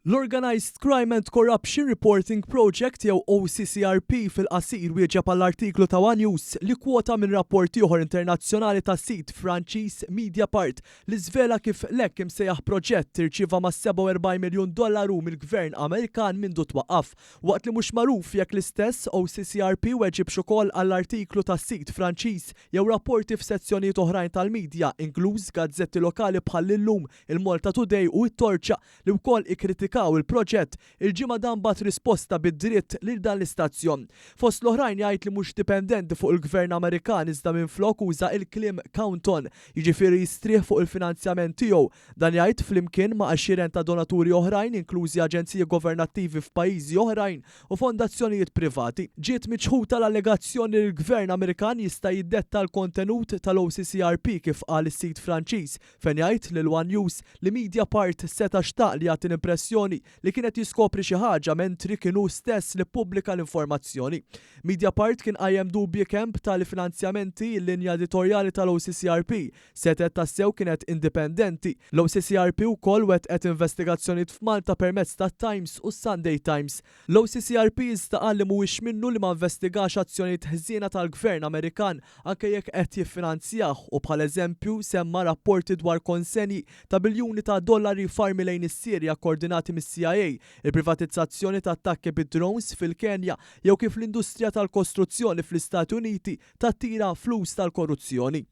L-Organised Crime and Corruption Reporting Project jew OCCRP fil-qasir wieġeb għall-artiklu ta' One News li kwota minn rapport ieħor internazzjonali tas-sit Franċiż Mediapart li żvela kif l-hekk imsejjaħ proġett irċieva mas-47 miljun dollaru mill-Gvern Amerikan mindu twaqqaf. Waqt li mhux magħruf jekk l-istess OCCRP weġibx ukoll għall-artiklu tas-sit Franċiż jew rapporti f'sezzjonijiet oħrajn tal-midja inkluż gazzetti lokali bħall-Illum, il-Malta Today u It-Torċa li wkoll ikkritikaw il-proġett, il-Ġimgħa dan bagħat risposta bi dritt lil dan l-istazzjon. Fost l-oħrajn jgħid li mhux dipendenti fuq il-Gvern Amerikan iżda minflok uża il-kliem count on, jiġifieri jistrieħ fuq il-finanzjament tiegħu. Dan jgħid flimkien ma' għexieren ta' donaturi oħrajn inklużi aġenziji governattivi f'pajjiżi oħrajn u fondazzjonijiet privati. Ġiet miċħuda l-allegazzjoni li l-Gvern Amerikan jista' jiddetta l-kontenut tal-OCCRP kif qal is-sit Franċiż fejn jgħid lil One News li Mediapart seta' xtaq li jagħti l-impressjoni li kien qed jiskopri xi ħaġa mentri kien hu stess li ppubblika l-informazzjoni. Mediapart kien qajjem dubji kemm b'tali finanzjamenti l-linja editorjali tal-OCCRP setgħet tassew kienet indipendenti. L-OCCRP wkoll wettqet investigazzjonijiet f'Malta permezz tat-Times u s-Sunday Times. L-OCCRP iżda qal li mhuwiex minnu li ma investigax azzjonijiet ħżiena tal-Gvern Amerikan anke jekk qed jiffinanzjah u bħala eżempju semma rapporti dwar konsenji ta' biljuni ta' dollari f'armi lejn is-Sirja kkordinati mis-CIA, il-privatizzazzjoni ta' attakki bid-drones fil-Kenja jew kif l-industrija tal-kostruzzjoni fl-Istati Uniti tattira flus tal-korruzzjoni.